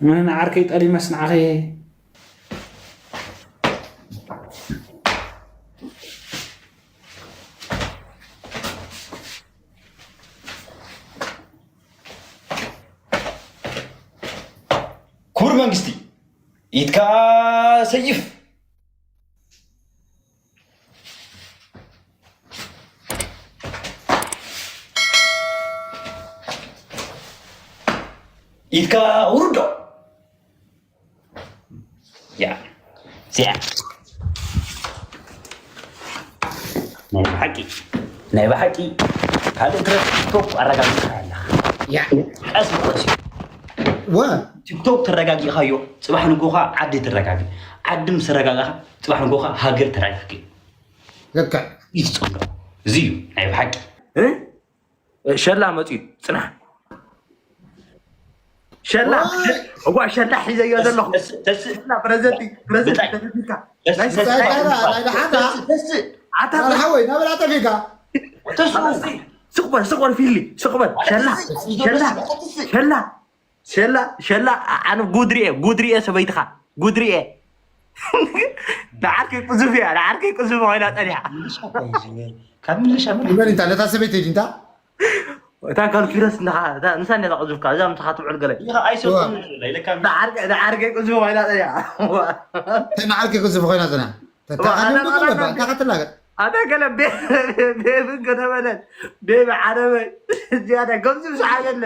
ምን ንዓርከይ ጠሊመስ ንዓኸ ክቡር መንግስቲ፣ ኢድካ ሰይፍ። ኢድካ ውርዶ። ያ ዚኣ ናይ ብሓቂ ናይ ብሓቂ ካልእ ትረፍ ቶፕ ኣረጋጊጽካ ኣለኻ። ያ ቀስ ብቐስ እዩ። ወ ቲክቶክ ተረጋጊእኻዮ፣ ጽባሕ ንጎኻ ዓዲ ትረጋግእ። ዓዲ ምስ ተረጋጋኻ፣ ጽባሕ ንጎኻ ሃገር ተረጋግእ። ልክዕ ይትጸሎ። እዚ እዩ ናይ ብሓቂ። እ? ሸላ መፅዩ ጽናሕ። ሸላ ዋይ! እጓ ሸላ ሒዘዮ ዘለኹ። ተስ- ተስ- ሸላ ፕረዘንቲ ፕረዘንቲ ብጣይ። ተሰዲድካ። ተስ- ናይ ተስ- ስታይ ዳራ ናይ ደሓታ ኣታ ናብራ ሓወይ ናብራ ጠፊካ ተስ- ስቕበል ስቕበል ፊሊ ስቕበል ሸላ ሸላ ሸላ ሸላ ሸላ ኣነ ጉድሪኤ ጉድሪኤ ሰበይትኻ ጉድሪኤ ንዓርከይ ቅዙፍ እያ ንዓርከይ ቅዙፍ ኮይና ፀኒሓ ካብ ምልሻ ምን ይበል እንታ ለታ ሰበይቲ ዲንታ እታ ካልኩለስ ንሳ እንዳ ተቐዙፍካ እዛ ምሳኻ ትውዕል ገለ ይኻ ኣይሰብኩም ይላ ኢለካ ንዓርከይ ቅዙፍ ኮይና ፀኒሓ ንዓርከይ ቅዝፍ ኮይና ዝና ተታኻኒ ኣነ ምንድን ነበር ታኻትላገ ኣታ ገለ ቤብን ከተበለን ቤቢ ዓረበ ዝያዳ ከምዚ ብሰሓት የለ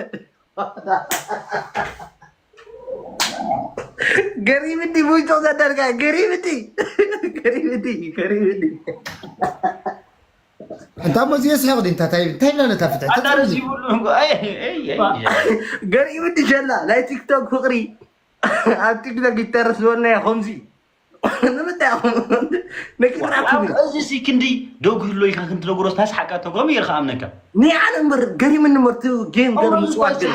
ገሪብኒ ውይቶ ዘደርጋ ገሪብኒ ገሪብኒ ገሪብኒ እንታ ሞ እዚ የስሕቕ ዲ እንታይ እንታይ እንታይ ኢልና ነታ ፍትሒ ኣዳረስ ይብሉ ገሪብኒ ሸላ ናይ ቲክቶክ ፍቅሪ ኣብ ቲክቶክ ይተረስ ዝበልና ከምዚ ንምንታይ ነቂጥራኩም እዚ ሲ ክንዲ ደጉ ህሎ ኢልካ ክንትነግሮስ ታስሓቃ ተጎም ይርካ ኣምነካ ንዓነ እምበር ገሪምኒ እምበር እቲ ጌም ገለ ምፅዋት ገለ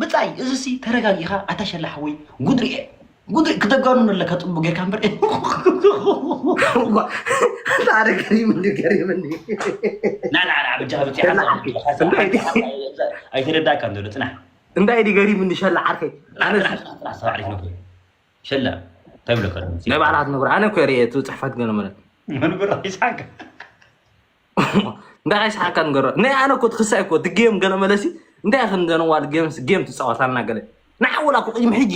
ብፃይ እዚ ሲ ተረጋጊኻ ኣታ ሸላ ሓወይ ጉድሪ ጉድሪ ክተጋኑ ኣለካ ፅቡቅ ጌርካ እምበር ሓደ ገሪምኒ ገሪምኒ ናና ብጃ ብፅሓ ኣይተረዳእካ እንዶ ፅናሕ እንታይ ዲ ገሪምኒ ሸላ ዓርከይ ኣነ ሰባዕሪፍ ነበር ሸላ እንታይ ብለካ ናይ ባዕላ ክትነግሮ ኣነ እኮ ርኤ እቲ ፅሕፈት ገለ መለት መንበሮ ይስሓቅ እንታይ ኣይስሓቅካ ንገሮ ናይ ኣነ እኮ ትክሳይ እኮ እቲ ጌም ገለ መለሲ እንታይ ክንደነዋል ጌም ጌም ትፃወታልና ገለ ንዓወላ እኮ ቅድሚ ሕጂ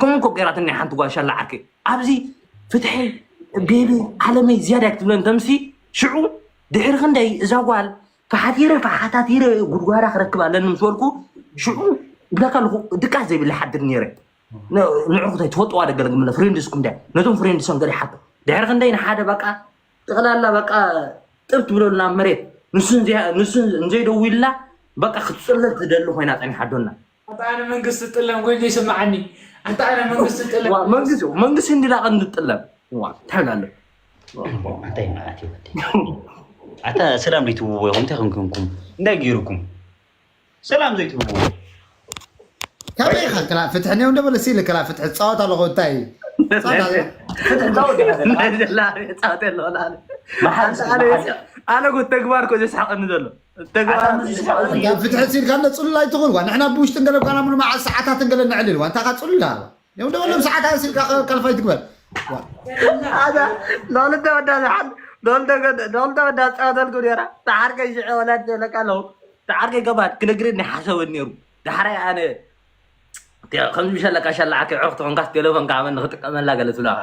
ከምኡ እኮ ገይራትኒ ሓንቲ ጓል ሻላ ዓርከይ ኣብዚ ፍትሐይ ቤቢ ዓለመይ ዝያዳ ክትብለን ተምሲ ሽዑ ድሕሪ ክንደይ እዛ ጓል ፈሓቲረ ፈሓታቲረ ጉድጓዳ ክረክብ ኣለኒ ምስ በልኩ ሽዑ ብለካ ኣለኹ ድቃስ ዘይብለ ሓድር ነይረ ንዕኹ እንታይ ትፈልጥዋ ደገለ ግምለ ፍሬንድስኩም ድያ ነቶም ፍሬንድሶም ገለ ሓቶ ድሕሪ ክንደይ ንሓደ በቃ ጠቕላላ በቃ ጥብ ትብለሉ ናብ መሬት ንሱ ንሱ እንዘይደዊላ በቃ ክትፅለል ትደሊ ኮይና ፀኒሓ ኣዶና ኣንተ ኣነ መንግስቲ ጥለም ኮይኑ ይስምዓኒ ኣንተ ኣነ መንግስቲ ጥለም መንግስቲ መንግስቲ እንዲላ ቀንዲ ጥለም እንታይ ኣሎ እንታይ ማለት እዩ ኣታ ሰላም ዘይትብዎ ይኹም እንታይ ክንክንኩም እንታይ ገይሩኩም ሰላም ዘይትብዎ ካበይ ኢኻ ክላ ፍትሒ ኔው እንደበለ ሲል ክላ ፍትሒ ፃወት ኣለኹ እንታይ ኣነ ተግባር ኮ ዘስሓቀኒ ዘሎ ተግባር ፍትሒ ሲልካ እንደ ፅሉል ኣይትኹን ዋ ንሕና ብውሽጥን ገለ ኳና ሙሉ መዓል ሰዓታትን ገለ ነዕልል ዋ እንታይ ካ ፅሉል ሃባ ኔው እንደበለ ሰዓት ኣሲልካ ከልፋይ ትግበር ሎልተ ወዳ ዝሓል ሎልተ ወዳ ዝፃወተልኩ ነራ ተሓርከ ሽዐ ወላድ ዘለካ ኣለዉ ተዓርከይ ገባድ ክነግረኒ ሓሰበ ነይሩ ዳሕራይ ኣነ ከምዚ ምሸለካ ሸላዓከ ዕቕ ትኾንካስ ቴሌፎን ከዓመ ንክጥቀመላ ገለ ትብለኻ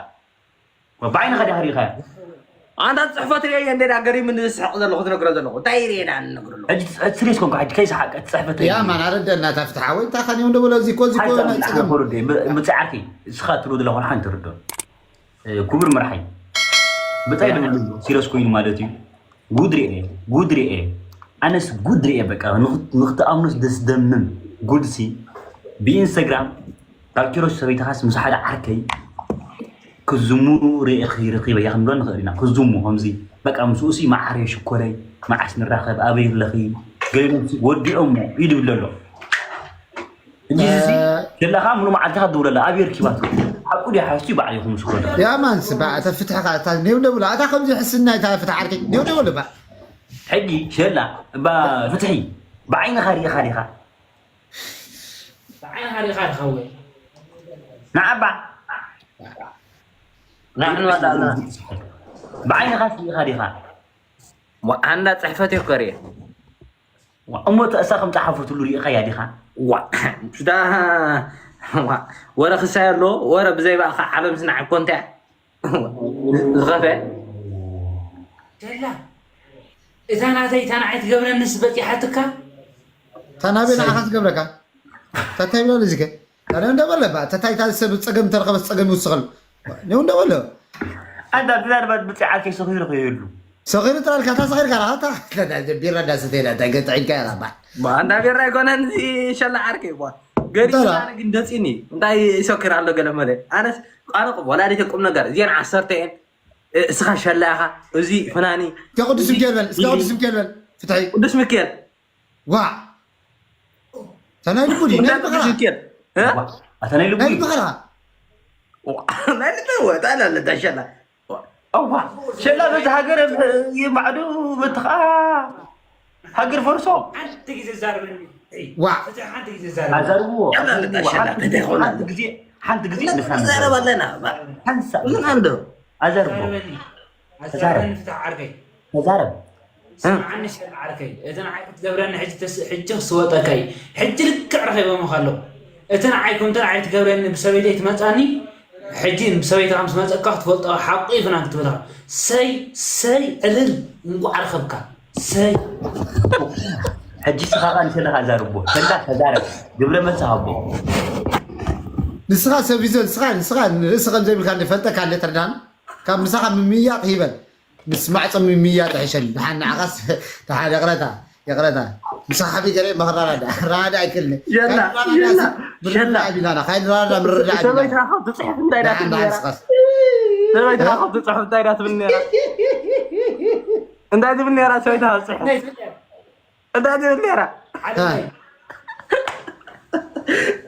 ብዓይንኻ ዲኻ ሪኢኻያ ኣንታ ፅሕፈት ርኤ እንደ ገሪምኒ ዝስሕቕ ዘለኹ ትነግሮ ዘለኹ እንታይ ርኤና ንነግረሉ ሕጂ ስሪስ ኮንካ ሕጂ ከይሰሓቀ እቲ ፅሕፈት ያ ማን ኣረደና ታፍትሓ ወይ እንታይ ኻን እዮም ደበሎ እዚ ኮዚ ኮ ናይ ፀገም ምፅዓርኪ እስኻ ትብሎ ዘለኹ ሓንቲ ርዶ ክቡር መርሓይ ብታይ ድብል ሲረስ ኮይኑ ማለት እዩ ጉድ ሪኤ ጉድ ሪኤ ኣነስ ጉድ ሪኤ በቃ ንክትኣምኑስ ደስደምም ጉድሲ ብኢንስታግራም ካብ ኪሮስ ሰበይትኻስ ምስ ሓደ ዓርከይ ክዝሙ ርኢኺ ረኺበያ ክንብሎ ንኽእል ኢና ክዝሙ ከምዚ በቃ ምስኡሲ መዓረይ ሽኮረይ መዓስ ንራኸብ ኣበይ ኣለኺ ገሊኦም ወዲኦሞ ይድብል ኣሎ ሕጂ እዚ ዘለኻ ሙሉ መዓልትኻ ትድውለላ ኣበይ ርኪባትኩም ሓቁ ድያ ሓዝቲ ባዕሊኹም ስኮ ያማን ስባ እተ ፍትሕኻ እታ ኔው ደብላ እታ ከምዚ ሕስና እታ ፍትሕ ዓርከይ ኔው ደብሉ ባ ሕጂ ሸላ ባ ፍትሒ ብዓይንኻ ርኢኻ ዲኻ ብዓይንኻ ርኢኻ ዲኻ ወይ ንዓባ ንሕንዋዳ ኣለና። ብዓይንኻ ስኢኻ ዲኻ? ዋ፣ ኣንዳ ጽሕፈት እየ እኮ ርእየ። ዋ፣ እሞ ተእሳ ከም ጸሓፈትሉ ርኢኻያ ዲኻ? ዋ፣ ብዳ፣ ዋ፣ ወረ ክሳይ ኣሎ፣ ወረ ብዘይ ባእኻ ዓለም ስናዕ እኮ እንታይ ዝኸፈ? ደላ፣ እታ ናተይ፣ እታ ንዓይ ትገብረንስ በጺሓትካ? እታ ናበይ ንዓኻ ትገብረካ? እታ እንታይ ብላ ልጅከ? ኣነ እንደ በለ ባ፣ እታ እንታይ፣ እታ ሰብ ጸገም ተረኸበስ ጸገም ይውስኸሉ። ነው እንደ በለ። ኣንዳ ብዛዕባ ብጽዓት ከይሰኺሩ ከይህሉ። ሰኺሩ ጥራልካ፣ እታ ሰኺርካ፣ እታ ቢራ እንዳሰተይና፣ እንታይ ገጥዒልካ ኢኻ ባ? ባ፣ ኣንዳ ቢራ ኣይኮነን፣ እዚ ሸላ ዓርከይ ባ። ገሪሙ እንታይ? ኣነ ግን ደጺኒ። እንታይ ይሰክር ኣሎ ገለ መለ? ኣነስ፣ ኣነ ቁ-፣ ወላዲተ ቁም ነገር፣ እዚአን ዓሰርተ እየን። እ-፣ እስኻ ሸላ ኢኻ፣ እዚ ፍናኒ፣ እስከ ቅዱስ እዚ ሚካኤል በል፣ እስከ ኢሊ። ቅዱስ ሚካኤል በል፣ ፍትሐይ። ቅዱስ ሚካኤል። ዋ። እታ ናይ ልቡ ድዩ? ናይ እንዳ ልብኻ። ቅዱስ ሚካኤል። እ? ዋ፣ እታ ናይ ልቡ ናይ ድዩ? ልብኻ። ዋ፣ ናይ ልቡ ወጣ ኣላ ለታ ሸላ። ዋ፣ እዋ፣ ሸላ በዚ ሃገር የማዕዱ በትኻ ሃገር ፈርሶ። ሓንቲ ግዜ ዛረበኒ። ዋ። ፍትሒ ሓንቲ ግዜ ዛረበኒ። ኣዛርብዎ። ያብላ ለታ ዋ፣ ሸላ ሓንቲ ግዜ፣ ተደኾና። ሓንቲ ግዜ፣ ሓንቲ ግዜ እና ንሳ ንዛረብ ኣለና። ሓንሳ። ምን አንዶ? ኣዛርብዎ። ዛረበኒ። ተዛረብ። ኣዛረበኒ ፍትሒ ዓርከይ። ተዛረብ። ስምዓኒ ሸላ ዓርከይ፣ እቲ ንዓይ ክትገብረኒ ሕጂ ተስ-፣ ሕጂ ክስወጠካ እዩ። ሕጂ ልክዕ ረኺቦምኻ ኣለዉ። እቲ ንዓይ ከምቲ ንዓይ ትገብረኒ ብሰበይተይ ትመጻኒ፣ ሕጂ ብሰበይትኻ ምስ መጸካ ክትፈልጦ ሓቁ እዩ ፍናን ክትብል ኢኻ። ሰይ፣ ሰይ፣ ዕልል፣ እንቋዕ ረኸብካ። ሰይ። ሕጂ ስኻ ኸኣ ንሸላ ኣዛርቦ። ሸላ ተዛረብ። ግብረ መልሲ ሃቦ። ንስኻ ሰብ ይዘ-፣ ንስኻ፣ ንስኻ ንርእሲ ከም ዘይብልካ እንፈልጠካ እንደ ተረዳን፣ ካብ ምሳኻ ምምያጥ ይበል። ምስ ማዕጾ ምምያጥ ይሕሸኒ። ደሓን ንዓኻስ፣ ደሓን ይቕረታ፣ ይቕረታ። ምሳኻ ሓቢር ገለ መኽራራዳ፣ ራዳ ኣይክልኒ። ሸላ፣ ካይድ ራዳ ሸላ፣ ሲ-፣ ምርዳእ ሸላ። ቢላና፣ ካይድ ራዳ ምርዳእ ቢላና። ሰበይትኻ ካብ ትጽሕፍ እንታይ ደኣ ደሓን፣ ትብል ደሓን ነይራ? ስኻስ። ሰበይትኻ ካብ ትጽሕፍ እንታይ ደኣ ትብል ነይራ? እንታይ ትብል ነይራ ሰበይትኻ ትጽሕፍ? እንታይ ትብል ነይራ? እንታይ ትብል ነይራ? ሓደ እ። ናይ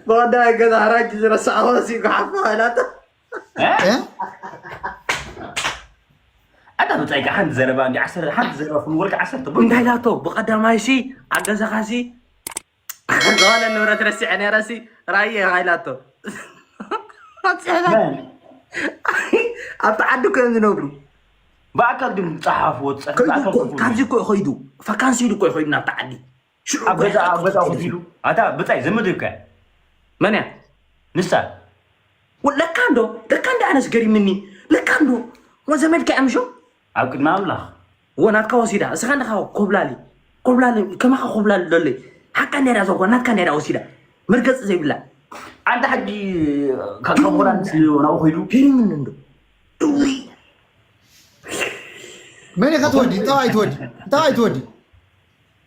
ብቐዳማይ ገዛ ሓራጅ ዝረሳዕዎ ሲ ጓሓፎ ኢላቶ። እ? እ? ኣታ ብጻይካ ሓንቲ ዘረባ እንዲ ዓሰርተ፣ ሓንቲ ዘረባ ፍንወልካ ዓሰርተ ብር። እንታይ ኢላቶ? ብቐዳማይ ሲ ኣብ ገዛኻ ሲ ዝኾነ ንብረት ረሲዐ ነይረ ሲ ራእየ ኢኻ ኢላቶ። ጽሕፈት። መን? ኣብቲ ዓዲ እኮ እዮም ዝነብሩ። ብኣካል ግን ጸሓፍዎ፣ ትጸሕፍ፣ ከይዱ ብኣካል እኮ፣ ጽሕፍዎ። ካብዚ እኮ እዩ ከይዱ። ፋካንሲ ኢሉ እኮ እዩ ከይዱ ናብቲ ዓዲ። ሽዑ ኣብ እኮ ገዛ፣ እዩ ኣብ ገዛ ከይዱ። ኮፍ ኢሉ። ኣታ ብጻይ ዘመድ እኮ እያ። መን እያ? ንሳ። ወ-፣ ለካ እንዶ፣ ለካ እንዶ ኣነስ ገሪምኒ። ለካ እንዶ። ወዘመድካ እያ ምሾ? ኣብ ቅድሚ ኣምላኽ። እወ፣ ናትካ ወሲዳ። እስኻ እንዲኻ ኮብላሊ። ኮብላሊ፣ ከማኻ ኮብላሊ ዶለይ። ሓቃ እንድያ እዛ ጓል፣ ናትካ እንድያ ወሲዳ። መርገጺ ዘይብላ። ኣንታ ሕጂ ካብ፣ ካብ ሆላንድ ናብኡ ኸይዱ? ፊልም እንዶ። እውይ። መን ኢኻ ትወዲ? እንታዋይ ትወዲ? እንታዋይ ትወዲ?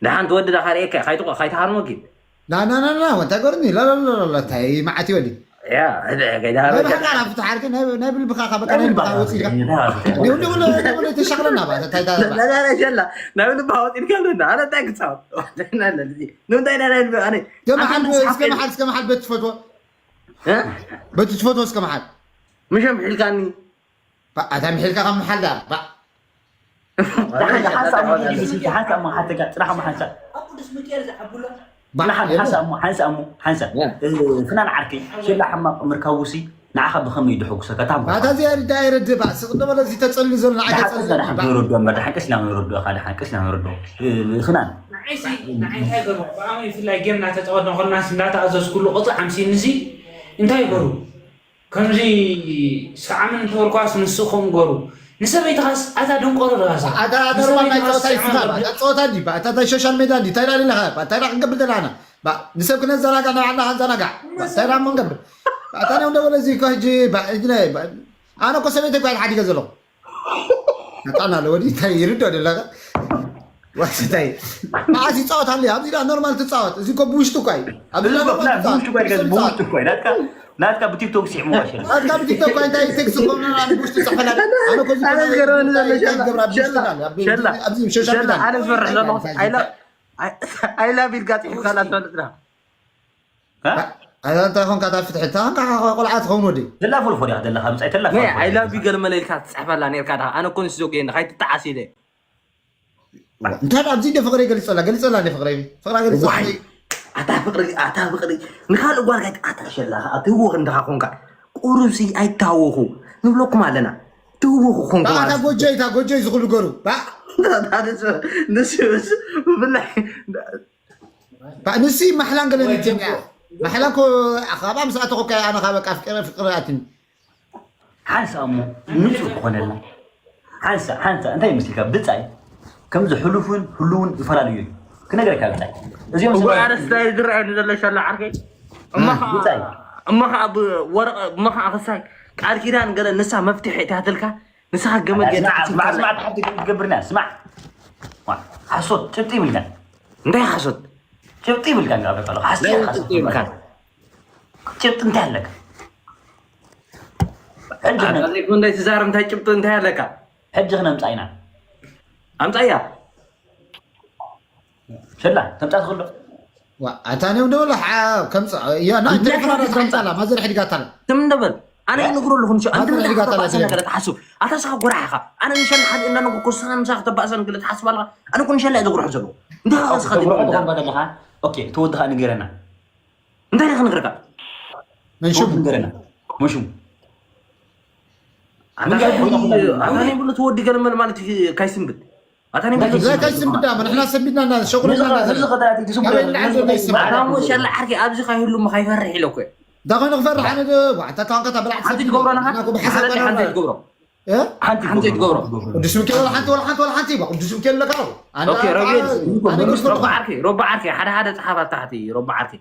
ደሓን ትወዲ ዳ ካርኤካ፣ ካይትቆ-፣ ካይትሃርሞ ኪድ። ና፣ ና፣ ና፣ ና፣ ወንታ ገርኒ፣ ላ፣ ላ፣ ላ፣ ላ፣ ላ፣ ታይ መዓት ይወዲ? ያ፣ እደ፣ ከይዳ ናይ በቃ። ብሓቃ ናብ ፍትሓ ዓርከይ፣ ናይ፣ ናይ ብልብኻ፣ ካብ በቃ ናይ ናይ ብልብኻ ብልብኻ ወፂእካ። ወፂእካ። ንው፣ ንው፣ ንው፣ ንው፣ ተሻቕለና፣ ባ፣ እንታይ፣ እንታይ፣ ባ። ላ፣ ላ፣ ላ፣ ሸላ፣ ናይ ብልብኻ ወፂእካ ኣለና። ኣነ እንታይ ክፃወት? ዋደና ኣለዚ። ንምንታይ ናይ፣ ናይ ብልብኻ? ኣነ፣ ገመ ኣንተ ሓል፣ ምስ እስከ ሓፍተይ መሓል፣ እስከ መሓል በቲ ትፈትዎ። እ? በቲ ትፈትዎ እስከ መሓል። ምሸም ሒልካኒ። ባ፣ ኣታ ምሒልካ ካብ መሓል ዳ፣ ባ። ደሓን፣ ደሓን ሳእሞ፣ ደሓን ሳእሞ፣ ሓተካ፣ ጥራሕ እሞ ሓንሳ። ኣብ ቅዱስ ሚካኤል ዝዓብሎ። ባ፣ ደሓን፣ የለ። ሓንሳ እሞ፣ ሓንሳ እሞ፣ ሓንሳ። ያ። እ፣ ፍናን ዓርከይ፣ ሸላ ሕማቕ ምርካቡሲ፣ ንዓኻ ብኸመይ እዩ ድሕጉሰካ? ታም ኣታ እዚ ኣይርዳ፣ ኣይረድእ፣ ባ፣ ስቕ እንዶ በለ፣ እዚ ተጸልዩ ዘሎ ንዓይ ደሓን፣ ተጸልዩ፣ ደሓን፣ ባ። ንረድኦ እምበር፣ ደሓን፣ ቀስ ኢልና ንረድኦ፣ ኻ፣ ደሓን፣ ቀስ ኢልና ንረድኦ። እ፣ ፍናን። ንዓይሲ፣ ንዓይ እንታይ ገርሞ? ብኣመይ ብፍላይ ጌም እናተጻወትና ኮለናስ፣ እንዳተኣዘዝኩሉ ቅጽ ሓምሲንሲ፣ እንታይ ገሩ? ከምዚ ሰዓምን እንተበልኳስ ንሱ ከም ገሩ። ንሰበይትኻስ ኣታ ደንቆሮ ዶ ኣዛ? ኣታ ደርባ ናይ ንሰበይትኻስ ጸወታ ይስኻ፣ ሰዓምን ኣታ ጸወታ እንዲ፣ ኣታ ናይ ሶሻል ሜድያ እንዲ፣ እንታይ ደኣ ኣለኻ? እንታይ ደኣ ክንገብር ዘለና? ባ፣ ንሰብ ክነዘናጋዕ፣ ንባዕልና ክንዘናጋዕ። ባ፣ እንታይ ደኣ እሞ ንገብር? ኣታ ነው እንደው ለዚ እኮ ሕጂ፣ ባ፣ ሕጂ ናይ፣ ባ፣ ኣነ እኮ ሰበይተይ እኮ እየ ሓዲገ ዘለኹ። መጣና ለወዲ እንታይ ይርዶ ደለኻ? ዋስታይ። መዓስ ይጻወት ኣሎ? ኣብዚ ዳ ኖርማል ትጻወት። እዚ እኮ ብውሽጢ እኮ እዩ። ኣብዚ እዚ ዳ እኮ ኖርማል ብላ ትጻወት። ብውሽጢ እኮ እዩ፣ ብውሽጢ ብውሽጢ እኮ እዩ። ናትካ፣ ናትካ ብቲክቶክ ሲዕሞ ዋሸ። ናትካ ብቲክቶክ እኮ እንታይ ቴክስት እኮ ምናምን ብውሽጢ ጽሕፈላ። ኣነ እኮ እዚ ኣነ እኮ ዝገርመኒ ዘሎ እንታይ ሸላ፣ ገብራ ብውሽጢ ሸላ፣ ዳለ። ኣብ ሸላ፣ ኣብዚ ሶሻል ሸላ፣ ሜድያ። ኣነ ዝፈርሕ ዘለኹ። ኣይ ላ-፣ ኣይ ላ-፣ ኣይ ላቭ ኢልካ ጽሒፍካ ኣላ ትፈልጥ ዳ? እ? ኣታ እንታይ ኾንካ እታ ፍትሒ? እታ ኾንካ ቆልዓ ትኸውን ወዲ። ዘላ ፎልፎል እያ ዘለኻ፣ ምጻይ ተላ ናይ ፎልፎል። ኣይ ላቭ ዩ ገለ መለ ኢልካ ትጽሕፈላ ነርካ ዳ። ኣነ እኮ ንሱ ዘውገየኒ፣ ካይትጠዓስ ኢለ። እንታይ ኣብዚ እንደ ፍቕረይ ገሊጸላ፣ ገሊጸላ እንደ ፍቕረይ፣ ፍቕራ ገሊጸላ። ዋይ፣ ኣታ ፍቕሪ፣ ኣታ ፍቕሪ። ንኻልእ ጓል ካይት-፣ ኣታ ሸላ፣ ኣትህዎ ክንድኻ ኾንካ። ቁሩብሲ ኣይታወኹ ንብለኩም ኣለና። ትህወኹ ኮንኩም ኣታ ማለት ጎጀይ፣ እታ ጎጀይ ዝኹሉ ገሩ። ባ ንሱ፣ ንሱ፣ ብፍላይ ባ ንሱ ማሕላን ገለ ወይ ነትኛ። ጀምሮ። ማሕላን ኮ ኣኻባ ምስ ኣተኹ ከ ኣነ ኻበ ቃፍ ቅረ ፍቅር ኣትን። ሓንሳ እሞ ንጹር ክኾነልና። ሓንሳ፣ ሓንሳ፣ እንታይ ይመስልካ? ብጻይ ከምዚ ሕሉፍን ህሉውን ይፈላለዩ እዩ። ክነግረካ ብጻይ። እዚኦም እወ፣ ሰባት ኣነ ስታይ ዝረኣየኒ ዘሎ ሻላ ዓርከይ። እሞ እ፣ ከዓ፣ ብጻይ። እሞ ከዓ ብወረቐ፣ እሞ ከዓ ክሳይ ቃል ኪዳን ገለ ንሳ መፍትሒ እታትልካ፣ ንስኻ ገመድ ኣስማዕ፣ ገለ ኣስማዕ፣ ኣስማዕ፣ ትሓቲ ክትገብርና፣ ስማዕ። ዋ፣ ሓሶት፣ ጭብጢ ይብልካ። እንታይ ሓሶት? ጭብጢ ይብልካ፣ እንዳ በቃ፣ ሓሶት፣ ናይ ሓሶት ጭብጢ ይብልካ። ጭብጢ እንታይ ኣለካ? ሕጂ ኣታ ክነ-፣ ዘይኮን እንዳይ ትዛረብ እንታይ ጭብጢ እንታይ ኣለካ? ሕጂ ክነምጻ ኢና። ኣምጻያ። ሸላ፣ ተምጻ ትኽእሎ? ዋ፣ ኣታ ነው ነው ለሓ፣ ከምጻ፣ ያ፣ ናይ እንታይ ቴሌፎን ከምጻ? ከምጻላ፣ ማዘር ሕድጋታል። ትም እንደበል። ኣነ ያ? ይነግሮ ኣለኹ፣ ንሸ-፣ ኣንተ ማዘር እንታይ ሕድጋታል፣ ከተባእሰ ኣዘር። ነገር ትሓስብ? ኣታ ስኻ ጎራሕኻ። ኣነ ንሸላ ሓደ እናነገርኩ፣ ስኻ ንስኻ ከተባእሰ ነገር ትሓስብ ኣለኻ? ኣነ እኮ ንሸላ እየ ዝጎርሖ ዘለኹ። እንታይ ኦኬ፣ ከስኻ ትብሎ ጎራሕኻ ኣለኻ? እኳ ዘለኻ፣ ኦኬ፣ ተወድኻ ንገረና። እንታይ ኢለ ክነግረካ? መን ሽሙ? ንገረና። መን ሽሙ? ኣታ መንገዲ ናይ ብሉ፣ ኣታ ናይ ብሉ ትወዲ ገለ መለ ማለት እዩ፣ ካይስንብት። ኣታ ናይ ብሉ ዘይ ካይስንብዳ፣ መን ንሕና ሰንቢድና እና ሸቁልና ነዚ እና ዘላ። ነዚ ኸዳቲ ትስሙ ኣበይ ነዚ እናዓዘ ኸዳቲ ዘይስማ? ኣታ እሞ ሸላ ዓርኪ ኣብዚ ካይህሉ እሞ ካይፈርሕ ኢለ እኮ። እንታይ ኮይኑ ክፈርሕ? ኣነ ዶ፣ ዋ፣ ኣንታ ታንካ ታበላዕ ሓንቲ ሰንቢድ። ትገብሮ ኣለኻ? ንሕና እኮ ብሓሳብ ሓንቲ ቀረብና። ሓንቲ ትገብሮ። እ? ሓንቲ ሓንቲ ትገብሮ። ትገብሮ። ቅዱስ ሚካኤል ወላ ሓንቲ፣ ወላ ሓንቲ፣ ወላ ሓንቲ፣ ባ፣ ቅዱስ ሚካኤል ለካ። ኣነ ኦኬ፣ ኣታ፣ ረጉኤል፣ ኣነ ሮባ ዓርኪ፣ ሮባ ዓርኪ፣ ሓደ ሓደ ጸሓፍ ኣብ ታሕቲ፣ ሮባ ዓርኪ።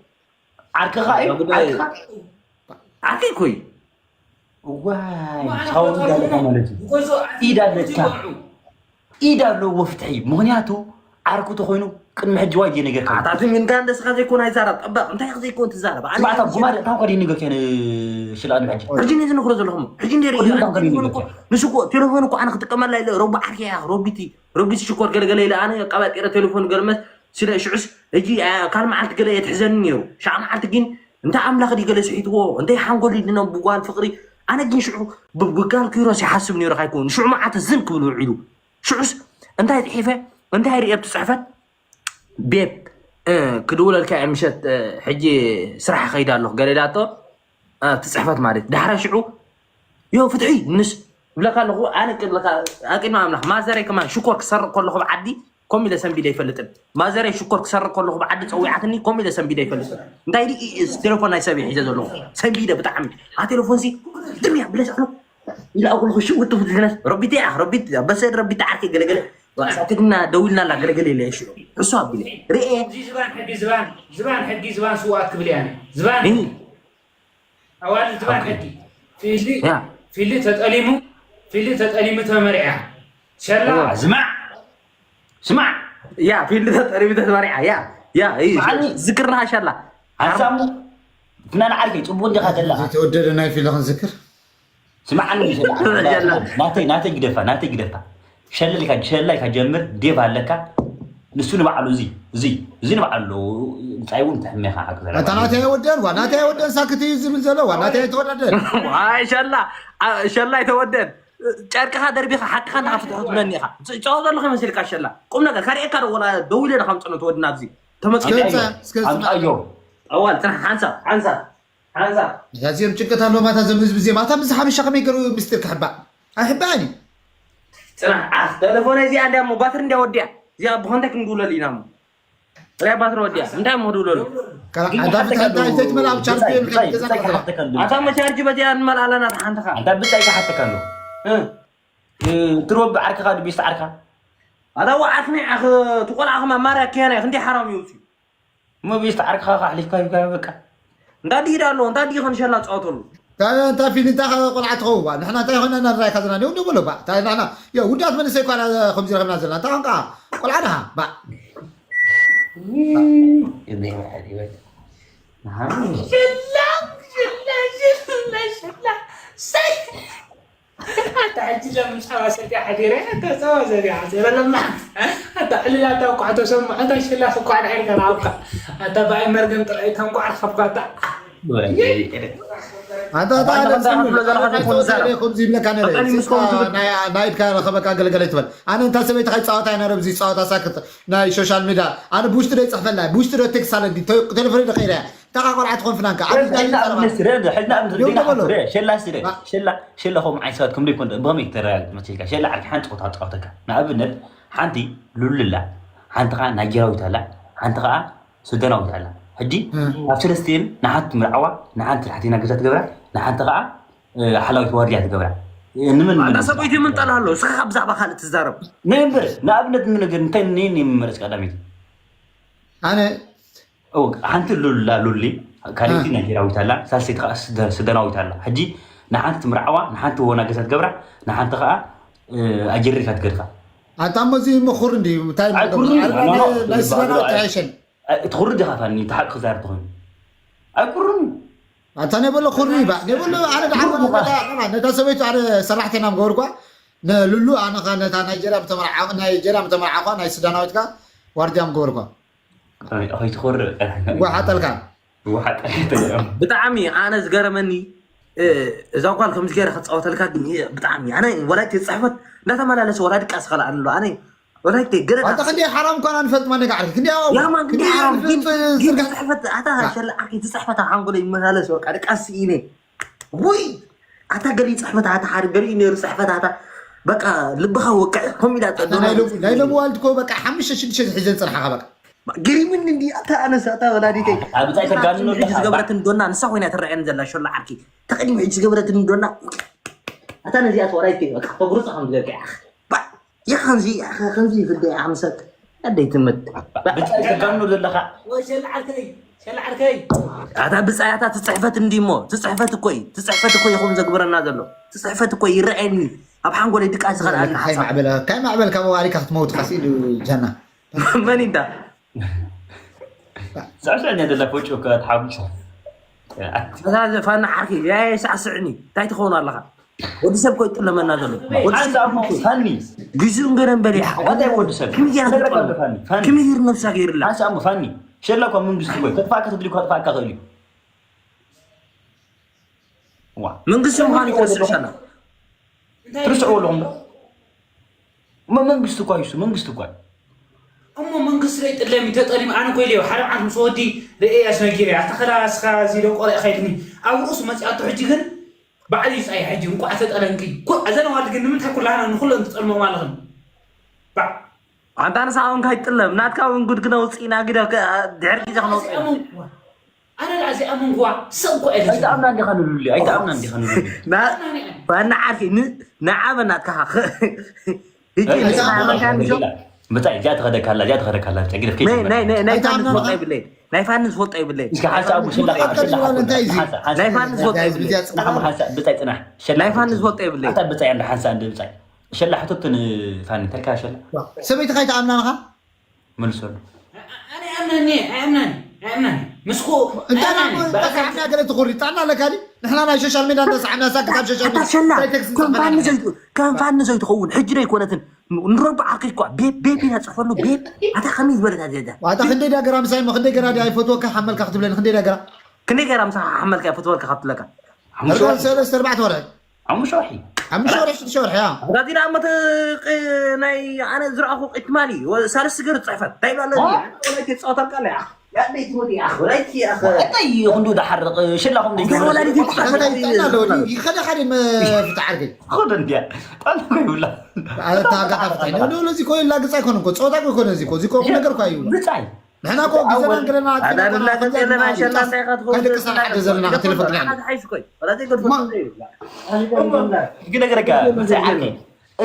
ዓርክኻ እዩ? ጉዳይ ዓርክኻ? ዓርከይ እኮ እዩ። እዋይ፣ ሳውንድ ኣለካ ማለት እዩ። ኢድ ኣለካ። ኢድ ኣለዎ ፍትሒ። ምኽንያቱ ዓርኩ ተኾይኑ ቅድሚ ሕጂ ዋይ ዘይነገርካ። ኣታ ግን እንታይ እንደ ስኻ ዘይኮን ኣይዛረብ። ጠበቕ፣ እንታይ ኢኻ ዘይኮን ትዛረብ? ኣነ ስማዕታ፣ ጉማደ፣ እንታይ እኳ ዘይነገርካ ን-፣ ሽልኣን ሕጂ። ሕጂ እኔ ዝነግሮ ዘለኹም። ሕጂ እንደ ሪኢ፣ ቅድሚ እንታይ እኳ ዘይነገርካ? ንሱ እኮ ቴሌፎን እኮ ኣነ ክጥቀመላ ኢለ፣ ሮባ ዓርከይ እያ፣ ሮቢቲ፣ ሮቢቲ ሽኮር ገለገለ ኢለ፣ ኣነ ቀባጢረ ቴሌፎን ገለመስ ስለ ሽዑስ፣ ሕጂ፣ ኣ፣ ካልእ መዓልቲ ገለ የትሕዘኒ ነይሩ። ሻዕ መዓልቲ ግን፣ እንተ ኣምላኽ ድዩ ገለ ስሒትዎ፣ እንተ ሓንጎል ድዩ ድነብጓል ፍቕሪ፣ ኣነ ግን ሽዑ ብ-፣ ብጋል ኪሮስ ይሓስብ ነይሩ ካይኮን። ሽዑ መዓልቲ ዝን ክብል ውዒሉ። ሽዑስ፣ እንታይ ጽሒፈ? እንታይ ርእየ ኣብቲ ጽሕፈት? ቤብ፣ እ፣ ክድውለልካ እየ ምሸት፣ እ፣ ሕጂ ስራሕ እኸይድ ኣለኹ፣ ገለ ኢላቶ፣ ኣብቲ ጽሕፈት ማለት። ዳሕራይ ሽዑ፣ ዮ፣ ፍትሒ፣ ንስ-፣ ይብለካ ኣለኹ፣ ኣነ ክብለካ፣ ኣብ ቅድሚ ኣምላኽ፣ ማዘረይ ከማን ሽኮር ክሰርቕ ከለኹ ብዓዲ፣ ከምኡ ኢለ ሰንቢደ ኣይፈልጥን። ማዘረይ ሽኮር ክሰርቕ ከለኹ ብዓዲ ጸዊዓትኒ፣ ከምኡ ኢለ ሰንቢደ ኣይፈልጥን። እንታይ ድዩ፣ እ፣ እ፣ ቴሌፎን ናይ ሰብ እየ ሒዘ ዘለኹ። ሰንቢደ ብጣዕሚ። ኣ ቴሌፎንሲ፣ ድምያ ብለሽ ኣሎ። ኢላ እኮ ሽውጥ ብትግነስ፣ ረቢት እያ፣ ረቢት፣ በሰድ ረቢት ዓርከይ ገለገለ። ሳትግና ደዊልና ኣላ ገለገለ ኢለ ሽዑ። እሱ ኣቢለ። ርኤ። እዚ ዝባን ሕጊ፣ ዝባን፣ ዝባን ሕጊ፣ ዝባን ስውኣት ክብል እያ። ዝባን። እ። ኣዋልድ ዝባን ኦኬ። ሕጊ። ፊሊ፣ ያ። ፊሊ ተጠሊሙ፣ ፊሊ ተጠሊሙ ተመሪዓ። ሸላ። እዋ፣ ስማዕ። ስማዕ። ያ፣ ፊሊ ተጠሊሙ ተመሪዓ። ያ፣ ያ፣ እዩ። ስማዕኒ። ዝክርና ሸላ። ሓንሳሙ፣ ፍናን ዓርከይ፣ ጽቡቕ እንዲኻ ዘለኻ። ዘይተወደደ ናይ ፊሊ ክንዝክር። ስማዕኒ፣ ሸላ። ሸላ። ናተይ፣ ናተይ ግደፋ፣ ናተይ ግደፋ። ሸለል ኢልካ፣ ሸለል ኢልካ ጀምር፣ ዴቭ ኣለካ። ንሱ ንባዕሉ እዚ፣ እዚ፣ እዚ ንባዕሉ፣ እንታይ እውን ተሕሜኻ ሓቂ ዘረባ። ኣታ ናተይ ኣይወደን፣ ዋ፣ ናተይ ኣይወደን፣ ሳክት እዩ ዝብል ዘሎ፣ ዋ፣ ናተይ ኣይተወደደን። ዋይ፣ ሸላ፣ አ፣ ሸላ ኣይተወደን። ጨርቅኻ ደርቢኻ፣ ሓቅኻ እንዳኻ ፍትሑ ትብለኒ ኢኻ። ጨዋ ዘለኻ መሲልካ፣ ሸላ። ቁም ነገር፣ ካርኤካ ዶ፣ ወላ ደው ኢለ ዶ ከምጽእ ነው ተወድና ኣብዚ? ተመጽኪ እስከ ኣምጻ፣ እስከ ኣምጻ። ኣዮ። ኣዋል፣ ጽናሕ፣ ሓንሳብ፣ ሓንሳብ። ሓንሳብ። እዚኦም ጭንቀት ኣለዎም፣ ኣታ ዘም ህዝቢ እዚኦም፣ ኣታ ምስ ሓበሻ ከመይ ገሩ ምስጢር ክሕባእ? ኣይሕባእን እዩ። ጽናሕ፣ ዓኽ፣ ቴሌፎን እዚኣ እንድያ እሞ ባትሪ እንድያ ወዲያ። እዚኣ ብኾንታይ ክንድውለሉ ኢና እሞ። እዚኣ ባትሪ ወዲያ። እንታይ እሞ ድውለሉ? ካላ፣ ግን ኣንታ ሓተካ ፍትሒ እንታይ ኣለዎ። ዘይትመልኣ ኣብ ቻርጅ ብጻይ፣ የብልካ፣ ብጻይ፣ ገዛ ብጻይ ካላ። ሓተካ ኣለዎ። ኣታ መቻርጅ በዚኣ ንመልኣላ ናታ ሓንተኻ። ኣንታ ብጻይ ክሓተካ ኣለዎ። እ። እ፣ ትሮቢ ዓርክኻ ድዩ ቤስት ዓርካ? ኣታ ወዓርክኒ ዓኽ፣ ትቆልዓ ኸማ ማርያ ክያናይ፣ ክንደይ ሓራም ይውጽዩ። እሞ ቤስት ዓርክኻ ኣሕሊፍካ ሂብካዮ በቃ። እንዳ ድሂድ ኣሎ፣ እንዳ ድሂ ከንሸላ ጻወተሉ። እንታይ፣ እንታይ ፊልም፣ እንታይ ቆልዓ ትኸውን ባ? ንሕና እንታይ ኾና እናራእካ ዘለና? ደው፣ ደው በሎ ባ። እንታይ ንሕና፣ ዮ፣ ውዳት መንእሰይ እኳ ከምዚ ረኸብና ዘለና። እንታይ ኾንካ? ቆልዓ ድኻ፣ ባ። ሸላ፣ ሸላ፣ ሸላ፣ ሸላ። ሰይ! ኣታ ሕጂ ለምጻዋ ሰትያ ሓዲረ፣ ኣታ ጸዋ ዘሪዓ፣ ዘበለማ። ኣታ ዕልል፣ ኣታ እኳ ተሰምዖ፣ ኣታ ሽላ እኳ ድሕር ገና ኣብካ። ኣታ ብኣይ መርገም ጥራይ ተንቋዕ ረኸብካ፣ ኣታ። ኣታ፣ ኣታ፣ ኣታ፣ ኣታ፣ ኣታ፣ ኣታ፣ ኣታ፣ ከምዚ ይብለካ ነይረ። ኣታ፣ ምስ ከምዚ ናይ፣ ናይ ኢድካ ረኸበካ ገለገለ ይትበል። ኣነ እንታ ሰበይቲ ከይጻወታ እየ ነረ፣ ብዚ ጸዋታ ሳክት ናይ ሶሻል ሚድያ። ኣነ ብውሽጢ ዶ ይጽሕፈላ፣ ብውሽጢ ዶ ቴክስት ኣለኒ፣ ተ-፣ ቴሌፎነይ ዶ ቀይረ እያ። ተቓ ቆልዓ ትኾን ፍናንካ። ዓብይ ዳኒ ጸረባ። ንኣብነት ስረ፣ ሕጂ ንኣብነት ዲና ሓፍረ፣ ሸላ ስረ፣ ሸላ፣ ሸላ ከምኡ ዓይነት ሰባት ከም ደይኮን ብኸመይ ተረጋግጽ መሲልካ? ሸላ ዓርኪ ሓንቲ ጸወታ ትጻወተካ። ንኣብነት ሓንቲ ሉሉላ፣ ሓንቲ ኸኣ ናይጀራዊት ኣላ፣ ሓንቲ ኸኣ ሱዳናዊት ኣላ። ሕጂ እም። ካብ ሰለስቲኤን ንሓንቲ ምርዓዋ፣ ንሓንቲ ሓቲና ገዛ ትገብራ፣ ንሓንቲ ኸኣ፣ እ፣ ሓላዊት ዋርድያ ትገብራ። እ፣ ንመን ኣታ ንመን? ሰበይቲ ምን ጠላሎ? እስኻ ካብ ብዛዕባ ካልእ ትዛረብ። ነይ እምበር፣ ንኣብነት ንነገር እንታይ ነይ ነይ መመረጽ ቀዳሚት? ኣነ እው፣ ሓንቲ ሉላ ሉሊ፣ ካልኣይቲ እ። ናይጀራዊት ኣላ፣ ሳልሰይቲ ኸኣ ስደ-፣ ስደናዊት ኣላ። ሕጂ ንሓንቲ ትምርዓዋ፣ ንሓንቲ ወና ገዛ ትገብራ፣ ንሓንቲ ኸኣ፣ እ፣ ኣጀሪርካ ትገድፋ። ኣታ እሞ እዚ ምኹር እንድዩ፣ እንታይ ኣይኩርን፣ ማለት? ኣረ፣ ኖ፣ ኖ፣ ናይ ስራና ባዶ ኣይ-፣ ኣይተሓየሸን። ኣይ-፣ እቲ ኹሪ ዲኻ ፋኒ፣ እቲ ሓቂ ክዛረብ ተኾይኑ። ኣይኩርን። ኣታ ናይ በሎ ኹሪ ባ፣ ናይ በሎ ኣነ ደሓር ነታ፣ ነታ ሰበይቱ ኣነ ሰራሕተኛ ምገበርኳ፣ ንሉሉ ኣነ ኸ ነታ ናይጀርያ ምተመርዓ-፣ ናይጀርያ ምተመርዓኳ፣ ናይ ሱዳናዊት ከ ዋርድያ ምገበርኳ። ኣይ፣ ኣይ፣ ትኾርዕ። ዋሓጠልካ። ዋሓጠልካ። ብጣዕሚ ኣነ ዝገረመኒ፣ እ፣ እዛ ጓል ከምዚ ገይረ ክጻወተልካ ግን፣ እ፣ ብጣዕሚ ኣነ ወላዲተይ ጽሕፈት እንዳተመላለሰ ወላ ድቃስ ኸላ ኣሎ። ኣነ ወላዲተይ ገለ ኣታ ክንደይ ሓራም እኳ ንፈልጥ ማን ነጋ ዓርኪ። ክንደይ ኣው-፣ ያማን ክንደይ ክንደይ ሓራም ግን፣ ንፈልጥ ግን ዝርጋ-፣ ጽሕፈት ኣታ አ። ሸላ ዓርኪ ዝጽሕፈት ኣብ ሓንጎለይ ይመላለስ በቃ ድቃስ ስኢነ። ውይ! ኣታ ገሊ ጽሕፈት ኣታ ሓደ ገሊ ነይሩ ጽሕፈት ኣታ በቃ ልብኻ ወቅዕ። ከምኡ ኢላ ኣታ ናይ ጸ-፣ ሎሚ፣ ናይ ሎሚ ዋልድ እኮ በቃ ሓሙሽተ ሽዱሽተ ዝሒዘን ጽንሓኻ በቃ። ገሪሙኒ እንዲ ኣታ ኣነስ ኣታ ወላዲተይ። ኣብ ብጻይ ተጋንኑ ሕጂ ኣለኻ። ዝገበረትኒ ዶና ንሳ ኮይና ትረኣየኒ ዘላ ሸላ ዓርኪ። ተቐዲሙ ሕጂ ዝገበረትኒ ዶና ኣታ ነዚኣ ተወራይተይ በቃ ተጉርጻ ከም ዝገብር ኢኻ። ባ-፣ ያ ከምዚ፣ ከምዚ ይፍደ ኣምሰክ። ኣደይ ትምት። ብጻይ ተጋንኑ ዘለኻ። ወይ ሸላ ዓርከይ፣ ሸላ ዓርከይ። ኣታ ብጻይ ኣታ ትጽሕፈት እንዲ እሞ፣ ትጽሕፈት እኮ እዩ። ትጽሕፈት እኮ ይኹን ዘግብረና ዘሎ። ትጽሕፈት እኮ ይረኣየኒ። ኣብ ሓንጎለይ ድቃስ ዝኸልኣኒ ካይ ሓሳብ። ማዕበል፣ ካይ ማዕበል ካብ ዋሪካ ክትመውት ካስ ኢሉ ጀና። መን እንዳ? ሳዕስዕኒ ደላ ፎጮ እኳ ተሓጒሳ። እዛ ዘፋና ዓርኪ፣ ያየ ሳዕስዕኒ። እንታይ ትኸውን ኣለኻ? ወዲ ሰብ እኮ ይጥለመና ዘሎ። ወዲ ሰብ ሓንሳእ እሞ ፋኒ። ግዝኡን ገለን በሊዓ። እንታይ ወዲ ሰብ? ከመይ ገይራ ሰረቀ ትጥለም? ፋኒ። ፋኒ። ከመይ ገይሩ ነብሳ ገይርላ? ሓንሳእ እሞ ፋኒ። ሸላ እኳ መንግስቲ እኮ፣ ከጥፋእካ ትብሊ እኳ ከጥፋእካ ክእል እዩ። ዋ። መንግስቲ ምዃኑ ይፈልጥ ሸላ። እንታይ ትርስዕዎ ኣለኹም ዶ? እሞ መንግስቲ እኳ እዩ እሱ፣ መንግስቲ እኳ እዩ። እሞ መንግስቲ ለይጥለም እዩ፣ ተጠሊሙ። ኣነ እኮ ኢለዮ፣ ሓደ መዓልቲ ምስ ወዲ ርእየ እያ ነጊረያ። ኣታ ኸላ እስኻ እዚ ደንቆሮ ኢኻ ኢልኒ። ኣብ ርእሱ መጺኣቶ ሕጂ ግን ባዕሉ ይጻይ ሕጂ፣ እንቋዕ ተጠለምኪ። ኩ-፣ እዘን ኣዋልድ ግን ንምንታይ ኩላህና ንኹለን ትጠልሞም ኣለኽን? ባዕ-፣ ኣንታ ንስኻ እውን ካይትጥለም፣ ናትካ እውን ጉድ ክነውጽእ ኢና፣ ግደ ከ-፣ ድሕሪ ግዜ ክነውጽእ ኢና። ኣነ ደኣ ዘይኣመንኩዋ ሰብ እኮ እየ። ኣይትኣምናን ዲኻ ንሉሊ? ኣይትኣምናን ዲኻ ንሉሊ? ና-፣ ዋና ዓርኪ፣ ን-፣ ንዓ በናትካ ኸ-፣ ኸ-፣ ህጂ ኣይ፣ ንስኻ ኣይትኣምናን መካን ዲኻ ንሉሊ? ብታይ፣ እዚኣ ትኸደካ ኣላ፣ እዚኣ ትኸደካ ኣላ፣ ብታይ፣ ግደፍ፣ ናይ፣ ከይትመለስ። ናይ፣ ናይ፣ ናይ ፋንስ ኣይትኣምናን። ዝፈልጦ የብለይን። ናይ ፋንስ ዝፈልጦ የብለይን። እስኪ ሓንሳእ ኣቡ ሸላ፣ ሓንሳእ፣ እንታይ እዩ? ሓንሳእ፣ ሓንሳእ። ናይ ፋንስ ዝፈልጦ የብለይን። ጽናሕ፣ ሓንሳእ፣ ብታይ፣ ጽናሕ። ሸላ፣ ናይ ፋንስ ዝፈልጦ የብለይን። ኣታ ብታይ፣ እንዳ ሓንሳእ፣ እንደ ብታይ። ሸላ፣ ሕቶትን ፋኒ፣ ተልካ ሸላ። ሰበይትኻ ኣይትኣምናንኻ? መልሰሉ። ኣነ ኣይኣምናኒ፣ ኣይኣምናኒ፣ ኣይኣምናኒ። ምስኩ እንታይ ኣይኣምናኒ። እንታይ ሰዓብና ገለ ትኹሪ? ጣና ኣለካ ድዩ? ንሕና ናይ ሶሻል ሜድያ እንተሰዓብና ሳክት ኣብ ሶሻል ሜድያ። ኣታ ሸላ፣ እንታይ ቴክስት ከም ፋኒ ጽፈና? ዘይት-፣ ከም ፋኒ ዘይትኸውን፣ ሕጂ ዶ ኣይኮነትን? ንረቡ ዓርኪ እኳ ቤብ፣ ቤብ ኢና ጽፈሉ፣ ቤብ። ኣታ ከመይ ዝበለት ኣጀዳ? ዋታ ክንደይ ዳገራ ምሳይ እሞ፣ ክንደይ ገራ ድያ ይፈትወካ ሓመልካ ክትብለኒ፣ ክንደይ ዳገራ? ክንደይ ገራ ምሳኻ ሓመልካ ይፈትወልካ ካብ ትብለካ? ሓሙሽተ ወርሒ። ሰለስተ ኣርባዕተ ወርሒ። ሓሙሽተ ወርሒ። ሓሙሽተ ወርሒ፣ ሽዱሽተ ወርሒ፣ ያ። ኣጋዲና እሞ እቲ ቅ-፣ ናይ ኣነ ዝረኣኹ ቅትማሊ፣ ወ-፣ ሳልስቲ ገሩ ጽሕፈት። እንታይ ይብላ ኣለኒ? ዋ? ወላይተ ይጻወታልካ ኣለያ። ያ፣ ቤት ወዲ፣ ያ፣ ወላይተ፣ ያ፣ ኸ-፣ እንታይ እዩ ክንዱ ድሓርቕ? ሽላኹም እንታይ ወላይተ ይጻወታልካ? እንታይ ይጣላ ኣለዎ? ይኸደ ሓደ መፍትሕ ዓርከይ። ኸደ እንድያ። ጣል እኮ ይብላ። ኣታ ጋጣ ፍታይ። ኖ፣ ኖ፣ እዚ እኮ ይላግጽ ኣይኮነን እኮ። ጸወታ እኮ ይኮነ እዚ እኮ። እዚ እኮ ቁም ነገር እኮ እዩ። ብጻይ። ንሕና እኮ ግዘናን ገለና ኣዳርላ ገጸ የለና፣ ሸላ እንታይ ኢኻ ትኸውን? ከደቅስና ሓደ ዘለና ቴሌፎን ጥልያን። ሓሓዝ ሓይሽ ኮይ፣ ወላ ዘይገድፎ ማ-፣ ዘይብላ። እሞ፣ ግነገረካ፣ ብዛይ ዓርከይ።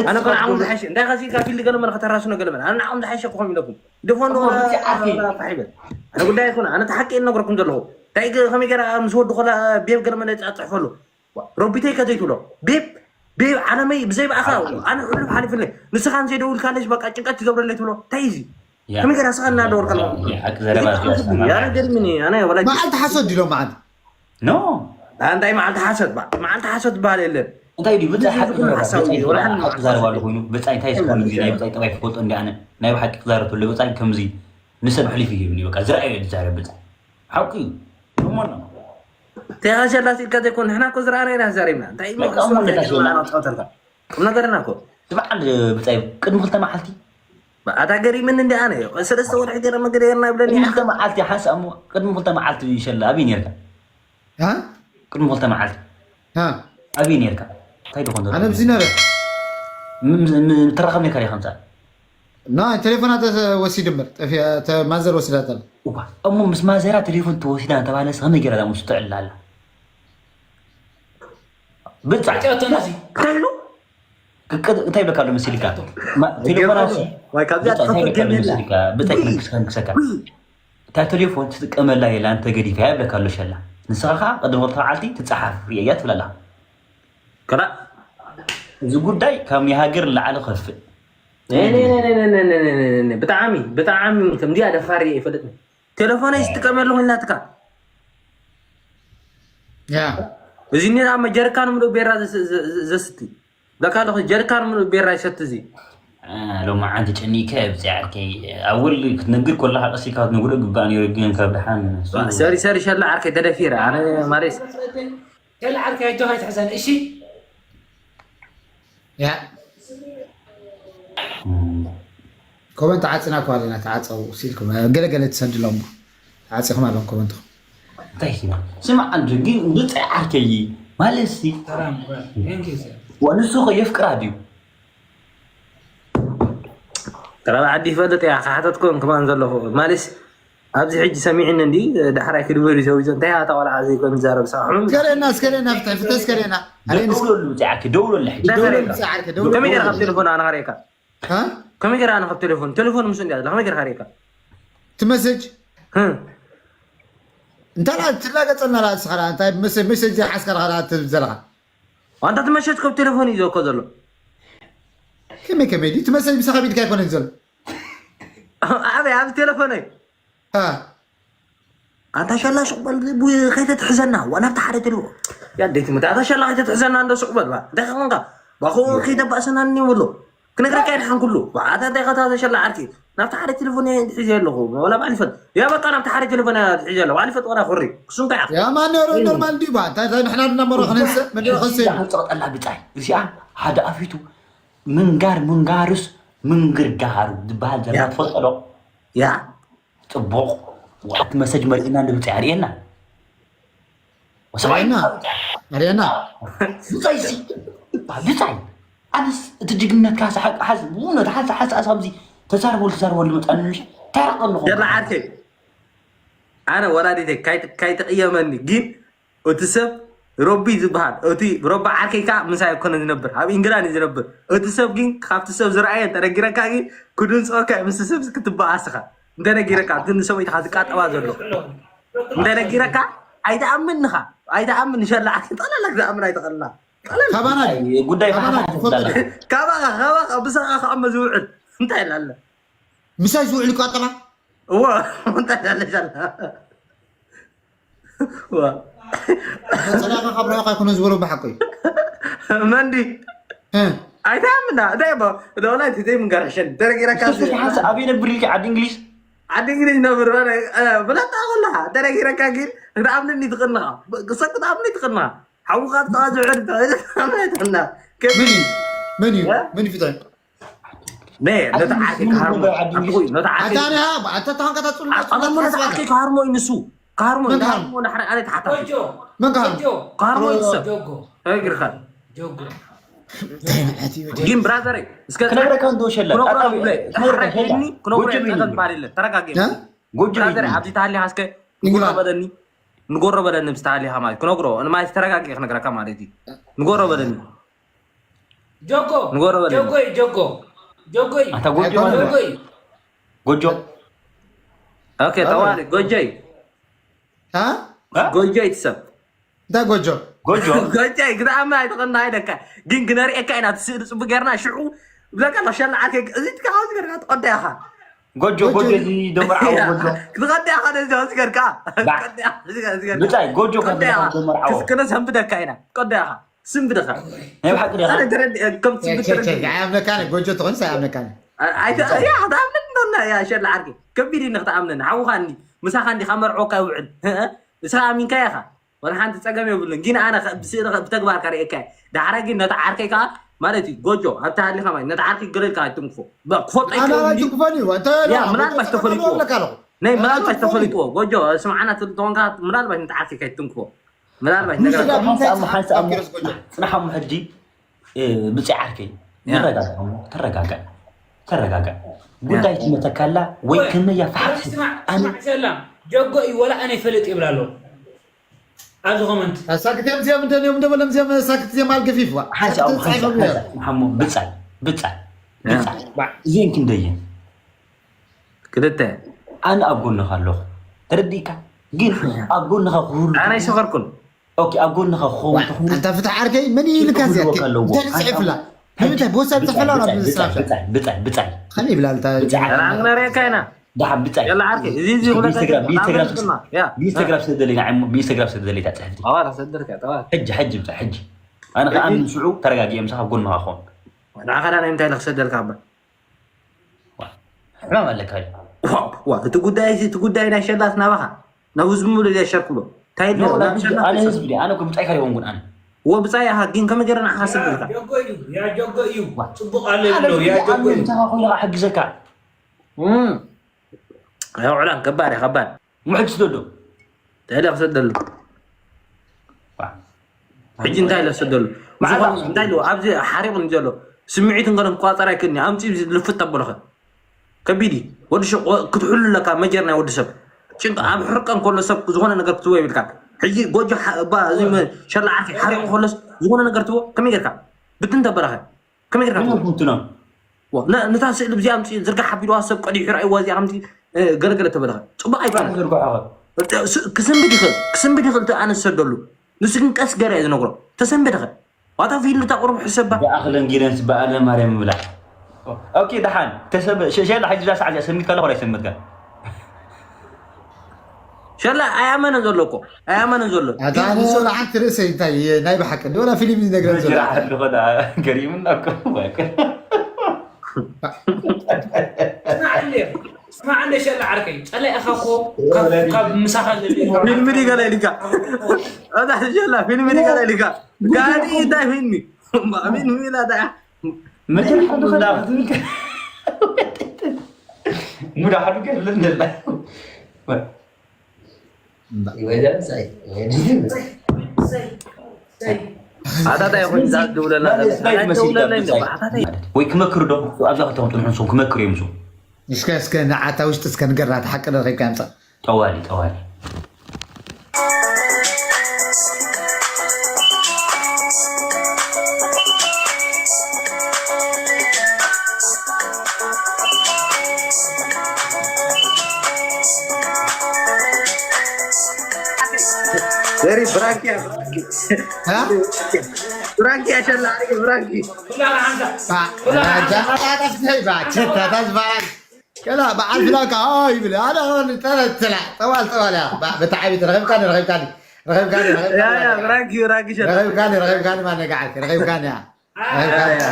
ኣነ እኮ ንዓኹም ዝሓይሽ፣ እንታይ ኸዚ ኢልካ ፊልድ ገለመለ ከተራስኖ ገለመለ። ኣነ ንዓኹም ዝሓይሽ እኮ ኾም ኢለኩም። ደፎን እሞ፣ ወላ ብዛይ ዓርከይ። ወላ ፋሕ ይበል። ኣነ ጉዳይ ኣይኮነ፣ ኣነ እቲ ሓቂ እነግረኩም ዘለኹ። እንታይ ገ-፣ ከመይ ገይራ ምስ ወዲ ኾላ ቤብ ገለመለ ይጻጽሕፈሉ? ሮቢተይ ከ ዘይትብሎ? ቤብ፣ ቤብ ዓለመይ ብዘይ ብኣኻ ኣይ። ኣነ ሕሉፍ ሓሊፍለይ። ንስኻን ዘይደውልካለሽ በቃ ጭንቀት ትገብረለይ ትብሎ? እንታይ እዩ እዚ? ያ። ከመይ ገይራ ስኻ እናደወልካ ኣለኻ? ያ፣ ሓቂ ዘረባ ኣነ ገርምኒ፣ ኣነ ወላሂ መዓልቲ ሓሶት ድሎ መዓልቲ? ኖ። እንታይ መዓልቲ ሓሶት ባ? መዓልቲ ሓሶት ዝበሃል የለን። እንታይ ድዩ? ብጻይ እዚ ሓቂ ዝኹን ዘረባ፣ ሓሳዊ ብጻይ እዩ። ወላ ሓንቲ ሓቂ ዘረባ ሓሶት ኣሎ ኮይኑ፣ ብጻይ እንታይ እዩ ዝኾነ ግዜ ናይ ብጻይ ጠባይ ትፈልጦ እንዲ ኣነ? ናይ ብሓቂ ክዛረብ ተሎ ብጻይ ከምዚ ንሰብ ኣሕሊፉ ይህብኒ፣ በቃ ዝረኣዮ እዩ ዝዛረብ ብጻይ። ሓቂ እዩ። እሞ ነው። ተያዘላት ኢልካ ዘይኮን፣ ንሕና እኮ ዝረኣና ኢና ተዛሪብና። እንታይ እዩ በቃ እሞ ነታ ሸላ። ቁም ነገርና እኮ። ዝበዓል ብጻይ ቅድሚ ክልተ መዓልቲ ኣታ ገሪምኒ እንዲ ኣነ ሰለስተ ወርሒ ገይረ መገደ የርና ይብለኒ። ቅድሚ ክልተ መዓልቲ ሓንሳእ እሞ፣ ቅድሚ ክልተ መዓልቲ ይሸላ ኣበይ ነርካ? ها ቅድሚ ክልተ መዓልቲ ها ኣበይ ነርካ? እንታይ ደኾን ዘሎ? أنا بزي نبي ምትራኸብ ነርካ ዲኻ ምሳእ? نا تليفونات وسيد مر في مازر وسيلات እኳ እሞ ምስ ማዘራ ቴሌፎን ተወሲዳ እንተባለ ከመይ ገይራ ዳ ምስ ትዕላ ኣላ? ብጻ ጨቶ ነዚ እንታይ ኢሉ? ክቅ- እንታይ ይብለካ ኣሎ መሲልካ? ማ- ቴሌፎና ሲ ወይ ካብዚኣ ብጻ እንታይ ይብለካ ኣሎ ትኸፍል መሲልካ? ብጻ ክነክሰካ እታ ቴሌፎን ትጥቀመላ የላ እንተ ገዲፋ ይብለካ ኣሎ ሸላ። ንስኻ ከዓ ቅድሚ ክልተ መዓልቲ ትፀሓፍ ርእያ ትብለላ። ከላ እዚ ጉዳይ ካብ ናይ ሃገር ንላዕሊ ከፍእ። ብጣዕሚ ብጣዕሚ ከምዚኣ ደፋር እየ ይፈልጥ። ቴሌፎነይ ዝጥቀመሉ ኮይናትካ يا እዚ ኒራ ጀሪካን ምሉእ ቤራ ዘስ- ዘ- ዘ- ዘስቲ ለካ ኣለኹ ጀሪካን ምሉእ ቤራ ይሰቲ እዚ ሎማ ዓንቲ ጨኒከ ብዚዓርከይ ኣወል ክትነግር ኮለካ ቀሲልካ ክትነግሮ ግባእ ነይሩ ግን ካብ ድሓን ሰሪ ሰሪ ሸላ ዓርከይ ተደፊረ ኣነ ማለት ሸላ ዓርከይ ኣጆኻ ኣይትሕዘን እሺ። ያ ኮመንት ዓፅና እኮ ኣለና ተዓፀው ሲልኩም ገለገለ ትሰድሎም ተዓፂኹም ኣለኹም ኮመንትኹም እንታይ ኪና ስማዕ ኣንዱ ግን ብፅዕ ዓርከይ ማለት ሲ ሰላም ጓል ቴንክ ዩ ሰር። ወንሱ ኸ የፍቅራ ድዩ ተረባ ዓዲ ይፈልጥ እያ ካሓተትኮን ክማን ዘለኹ ማለት ኣብዚ ሕጂ ሰሚዕኒ እንዲ ዳሕራይ ክድበሉ ሰዊዞ እንታይ ኣታ ቆልዓ ዘይኮን ዝዛረብ ሳሑ እስከለና እስከለና ፍትሕ ፍትሕ እስከለና ኣሬን ደውለሉ ብፅዓኪ ደውለሉ ሕጂ ደውሎ ብፅዓርከ ደውሎ ከመይ ገይራ ካብ ቴሌፎን ኣነ ኻሪእካ ሀ? ከመይ ገይራ ኣነ ካብ ቴሌፎን ቴሌፎን ምስ እንዲያ ከመይ ገይራ ኻሪእካ ትመስጅ ህም። እንታይ ትላገፀና ላ ስኻ እንታይ መሰጅ ሓስካ ትብል ዘለኻ ኣንታ ትመሸት ካብ ቴሌፎን እዩ ዘኮ ዘሎ ከመይ ከመይ ድዩ ትመስጅ ብሳኻ ቢድካ ኣይኮነን ዘሎ ኣበይ ኣብ ቴሌፎነይ ሀ? ኣንታ ሸላ ሱቅ በል ቡ- ከይተትሕዘና ዋ ናብቲ ሓደ ትልዎ ያደይ ትምህርቲ ኣታ ሸላ ከይተትሕዘና እንደ ሱቅ በል ባ እንታይ ከኾንካ ባኹ ከይተባእሰና እኒ ብሎ ክነግረካ ይድሓን ኩሉ ኣታ እንታይ ከታ ዘሸላ ዓርኪ ናብቲ ሓደ ቴሌፎን እየ ትሒዘ ኣለኹ ወላ ባዕሊ ፈጥ ያ በቃ ናብቲ ሓደ ቴሌፎን እያ ትሒዘ ኣለኹ ባዕሊ ፈጥ ወላ ኩሪ ክሱ እንታይ ዓኽ ያ ማን ነሩ ኖርማል ድዩ ባ እንታይ እንታይ ንሕና ድማ መሮ ክነንስእ መድረ ከንስእ ኢና ጸቕጠላ ብጻይ እዚኣ ሓደ ኣፊቱ ምንጋር ምንጋሩስ ምንግርጋሩ ዝበሃል ዘላ ያ። ትፈልጦ ዶ ያ ጽቡቕ ዋዕቲ መሰጅ መሪእና ንብጻይ ኣርእየና ሰብኣይና ኣርእየና ብጻይ ሲ ብጻይ ኣነስ እቲ ጅግነትካ ሰሓቅ ሓዝ ብእውነት ሓዝ ሓዝ ኣሳብዚ ተዛርበሉ ተዛርበሉ መጻኒ ምሽ ተረቀ ኣለኹ ጀላ ዓርከይ ኣነ ወላዲተይ ካይት- ካይትቕየመኒ ግን እቲ ሰብ ሮቢ ዝበሃል እቲ ሮቢ ዓርከይ ከዓ ምሳይ ኣይኮነ ዝነብር ኣብ ኢንግላንድ እዩ ዝነብር እቲ ሰብ ግን ካብቲ ሰብ ዝረኣየ እንተነጊረካ ግን ክድንፅወካ ምስ ሰብ ክትበኣስኻ እንተነጊረካ እቲ ንሰበይትኻ ዝቃጠባ ዘሎ እንተነጊረካ ኣይትኣምን ንኻ ኣይትኣምን ንሸላ ዓርከይ ጠቕላላ ክትኣምን ኣይትኽእልና ጠቕላላ ካባና ድዩ? ጉዳይ ካባና ብሓሳብ ድዩ? ትፈልጦ ዶ? ካባኻ ካባኻ ብሳኻ ክዕመ ዝውዕል እንታይ ኢላለ ምሳይ ዝውዕል ይቃጠላ እዎ እንታይ ኢላለ ሻላ ተፀላእካ ካብ ርሑቕ ኣይኮነ ዝበሎ ብሓቂ እዩ መንዲ እ፣ ኣይታምና እንታይ ሞ ደውላ እቲ ዘይምንጋር ሕሸን ደረጊረካ ሓሳብ ኣበይ ነብር ኢልካ ዓዲ እንግሊዝ ዓዲ እንግሊዝ ነብር ብለታ ከለካ ደረጊረካ ግን ክትኣምንኒ ትኽእልኻ ክሰብ ክትኣምኒ ትኽእልኻ ሓውኻ ትዋ ዝውዕል ትኽእልና መን እዩ መን እዩ መን እዩ ፍትሒ ነታ ዓዲ ክሃርሞ ኣኩይ ነታ ዓዲ ኣታ ንሃ ኣታ ተሃንቀታ ፅሉ ኣሞ ነታ ዓዲ ክሃርሞ እዩ ንሱ ክሃርሞ እዩ መን ክሃርሞ? ክሃርሞ ንሕና ኣነ ተሓታ ጆርጆ መን ክሃርሞ ጆርጆ ጆርጎ ተነጊርካ ጆርጎ ግን ብራዘረይ እስከ ክነግረካ እንዶ ሸላ ክነግሮ ጣጣ ይብለ ክነግረካ ሸላ ክነግሮ ጎጆ ይብለ ቤት ተባል የለ ተረጋጊ እ? ጎጆ ብራዘር ቤት ኣብዚ ተሃሊኻ እስከ ይንግራ። ንጎሮ በለኒ ንጎሮ በለኒ ምስ ተሃሊኻ ማለት ክነግሮ ማይ ተረጋጊ ክነግረካ ማለት እዩ ንጎሮ በለኒ ጆጎ ንጎሮ በለኒ ጆጎይ ጆጎ ጆጎይ ኣታ ጎጆ ኣይኮነን። ጆጎይ ጎጆ ኦኬ ተዋሊ ጎጆይ እ? ጎጆይ ትሰብ እንታይ ጎጆ ጎጆ ጎጆይ ክትኣምን ኣይትኽእልና ኣይደካ ግን ክነርእየካ ኢና እቲ ስእሊ ፅቡቅ ጌርና ሽዑ ብለካ ሸላ ዓርከ እዚ ትካኻዚ ገርካ ትቀዳ ኢኻ ጎጆ ጎጆ እዚ ደመርዓዎ ጎጆ ክትቀዳ ኢኻ ነዚ ዚ ገርካ ብጻይ ጎጆ ካብ ቀዳ ኢኻ ደመርዓዎ ክነሰንብደካ ኢና ቀዳ ኢኻ ስንብድኻ ናይ ብሓቂ ዲኻ ኣነ ተረዲአ ከም ትስንብድ ተረዲአ ኣይኣምነካነ ጎጆ ትኾንስ ኣይኣምነካነ ኣይተእያ ክትኣምነኒ ዶና ያ ሸላ ዓርኪ ከቢድ እዩ ንክትኣምነኒ ሓውኻ እንዲ ምሳኻ እንዲ ካብ መርዕወካ ይውዕል ንስኻ ኣሚንካ ኢኻ ወላ ሓንቲ ፀገም የብሉን ግን ኣነ ከ- ብስእሊ ከ- ብተግባር ከርእየካ እየ። ዳሕራይ ግን ነቲ ዓርከይ ከዓ ማለት እዩ። ጎጆ ኣብታ ሃሊኻ ማለት ነቲ ዓርኪ ገለ ኢልካ ኣይትንክፎ። በ- ክፈልጦ ኣና ኣይክእልን እዩ። ኣይትንክፈን እዩ። እንተ ያ፣ ምናልባት ተፈሊጥዎ። ኣለካ ኣለኹ። ናይ ኣና ምናልባት ኣይትንክፈን እዩ። ተፈሊጥዎ። ጎጆ ስምዓና ትልጥወንካ ምናልባት ነቲ ዓርኪ ኣይትንክፎ። ምናልባት ምሽ ነገር ጋር ሓንሳእ እሞ፣ ሓንሳእ እሞ፣ ኣኪረስ ጎጆ። ጽናሕ እሞ ሕጂ፣ እ፣ ብጻይ ዓርከይ፣ ያ። ንረጋጋእ እሞ፣ ተረጋጋእ። ተረጋጋእ። ያ። ጉዳይ ትመተካላ ወይ ወይ፣ ከመያ ፈሓት ወይ ስማዕ፣ ኣነ ስማዕ፣ ሰላም። ጀጎ እዩ፣ ወላ ኣነ ይፈልጥ ይብላ ኣሎ። ኣብዚ ኮመንት። ሳክት እዮም እዚኦም፣ እንደኔ እዮም ደበሎም እዚኦም፣ ሳክት እዮም፣ ኣልገፊፍ ዋ። ሓንሳእ እሞ፣ ሳክት ሓንሳእ፣ ጻይፎም እዮም። ሓንሳእ፣ ሓሞ፣ ብጻይ፣ ብጻይ፣ ያ። ብጻይ። ባ- እዚአን ክንደየን? ክልተ። ኣነ ኣብ ጎንኻ ኣለኹ። ተረዲእካ? ግን ኣብ ጎንኻ ክህሉ ኣነ ኣይሰኸርኩን። ኦኬ፣ ኣብ ጎንኻ ክኸውን ዋ፣ ተኾይኑ ኣንታ ፍትሕ ዓርከይ፣ መን እዩ ኢልካ ክህልወካ እዚኣ? ኣለዎ። እንታይ ጽሒፍላ? ንምንታይ ብወሳብ ጽሕፍላ ናብ ብጻይ፣ ብጻይ፣ ብጻይ፣ ብጻይ፣ ብጻይ። ከመይ ይብላ ኣልታ? ብጻይ። ኣነ ነሬካ ኢና። ደሓን ብጻይ። የላ ዓርከይ፣ እዚ፣ እዚ ኩነታት ብኢንስተግራም፣ ብኢንስተግራም፣ ብኢንስተግራም ያ። ብኢንስተግራም ስደለይና፣ ዓሞ፣ ብኢንስተግራም ስደለይታ ጽሕፍቲ። ጠዋል ኣሰደርካ፣ ጠዋል። ሕጂ፣ ሕጂ ብጻይ፣ ሕጂ። ኣነ ከኣ ሕጂ? ምስዑ ተረጋጊኤ ምሳኻ ኣብ ጎንኻ ክኸውን። ንዓኻ ዳ ናይ ምንታይ ኢለ ክሰደልካ እባ? ዋ፣ ሕማም ኣለካ እዩ። ዋ፣ ዋ፣ እቲ ጉዳይ እዚ፣ እቲ ጉዳይ ናይ ሸላት ናባኻ፣ ናብ ህዝቢ ሙሉ ኢለ ሸር ክብሎ። እንታይ ኖ፣ ኢለ ናብ ናብ ህዝቢ፣ ሸላት ኣነ ክሰ- ህዝቢ ድየ? ኣነ እኮ ብጻይካ ኣይኮንኩን ኣነ። ወ ብጻይ ኢኻ፣ ግን ከመይ ገይረ ንዓኻ ክሰደልካ? ያ ጆጎ እዩ፣ ያ ጆጎ እዩ። ዋ። ጽቡቕ ኣለ ኣሎ፣ ያ ኣነ ጆጎ እዩ። ምሳኻ ኮይነ ክሕግዘካ። እም። ያው ዕላን ከባድ እያ፣ ከባድ። ሙሕጅ ስደዶ። እንታይ ኢለ ክሰደሉ? ዋ። ሕጂ እንታይ ኢለ ክሰደሉ? ብዓላ ዝኾነ እንታይ ኢሉ? ኣብዚ ሓሪቑኒ ዘሎ። ስምዒት እንከሎ ክቋጸር ኣይክእልኒ። ኣምጺእ ልፍጥ ኣበሎ ኸ። ከቢድ እዩ። ወዲ ሸ-፣ ወ-፣ ክትሕሉ ኣለካ መጀር ናይ ወዲ ሰብ። ጭንቂ ኣብ ሕርቀ እንከሎ ሰብ ዝኾነ ነገር ክትህቦ የብልካ። ሕጂ ጎጆ ሓ-፣ እባ እዚ መ-፣ ሸላ ዓርኪ ሓሪቑ ከሎስ ዝኾነ ነገር ትህቦ ከመይ ጌርካ? ብትን ተበላኸ። ከመይ ጌርካ መን ትህቦ? ይኹንትኖ? ዋ፣ ነ-፣ ነታ ስእሊ ብዚኣ ኣምጺእ ዝርጋሕ ኣቢልዋ ሰብ ቀዲሑ ረኣይዋ እዚኣ ከምዚ፣ እ፣ ገለገለ ተበለኸ። ጽቡቕ ኣይኮነን። ዝርግሖ ኸ? እ፣ ስ-፣ ክስንብድ ይኽእል። ክስንብድ ይኽእል እቲ ኣነ ዝሰደሉ። ንሱ ግን ቀስ ገለ እየ ዝነግሮ። ተሰንበድኸ? ዋታ ፊልም እታ ቁሩብ ሕሰባ። ብኣኽለን ጊረንስ ብኣለ ማርያም ይብላ። ኦኬ፣ ደሓን። ተሰበ-፣ ሸ-፣ ሸላ ሕጂ እዛ ሰዓት እዚኣ ሰንቢድካ ኣለኹ ዶ ኣይሰንበድካን? ሸላ ኣያመነን ዘሎ እኮ። ኣያመነን ዘሎ። ኣታ ኣነ ወላ ሓንቲ ርእሰይ እንታይ እየ ናይ ብሓቂ እንዲ ወላ ፊልም እዩ ዝነግረን ዘሎ። ጅራ ኣለኹ ዳ ገሪሙና እኮ። ስማዕ እንደ፣ ስማዕ እንደ ሸላ ዓርከይ፣ ጸላኢኻ እኮ ካብ፣ ካብ ምሳኻ ዘሎ እዩ። ፊልም ድዩ ገለ ኢልካ? ኣታ ሸላ ፊልም ድዩ ገለ ኢልካ? ጋዲ እንታይ ፊልም? ፊልም ኢላ ዳ መጀመርያ ሙዳ ሓዱ ገለ እንደላ። ኣታታይ ይኹን እዛ ትድውለላ ዘላ። ኣታታይ ትድውለላ እንደ ኣታታይ። ወይ ክመክሩ ዶ ኣብዛ ከተምጡ ንሕንሶም ክመክሩ እዮም እሱ። እስከ፣ እስከ ንዓታ ውሽጢ እስከ ንገርና፣ እቲ ሓቂ ዶ ከይካ ኣምጻእ። ጠዋሊ፣ ጠዋሊ። ዘሪ ብራንኪያ፣ ብራንኪ። እ? ብራንኪያ ሸላ፣ ብራንኪ። ባ-፣ ባ-፣ ቸታታ ዝበሃል። ከላ በዓል ፍላካ፣ ኦ፣ ይብል። ኣነ፣ ኣነ፣ ተረትላ። ጠዋል፣ ጠዋል፣ ያ። ባ-፣ ብታዕቢ፣ ረኺብካኒ፣ ረኺብካኒ። ረኺብካኒ፣ ረኺብካኒ፣ ያ፣ ያ፣ ረኺብካኒ። ብራንኪ፣ ብራንኪ ሸላ። ረኺብካኒ፣ ረኺብካኒ፣ ማነጋዓልኪ፣ ረኺብካኒ፣ ያ። ረኺብካኒ፣ ያ።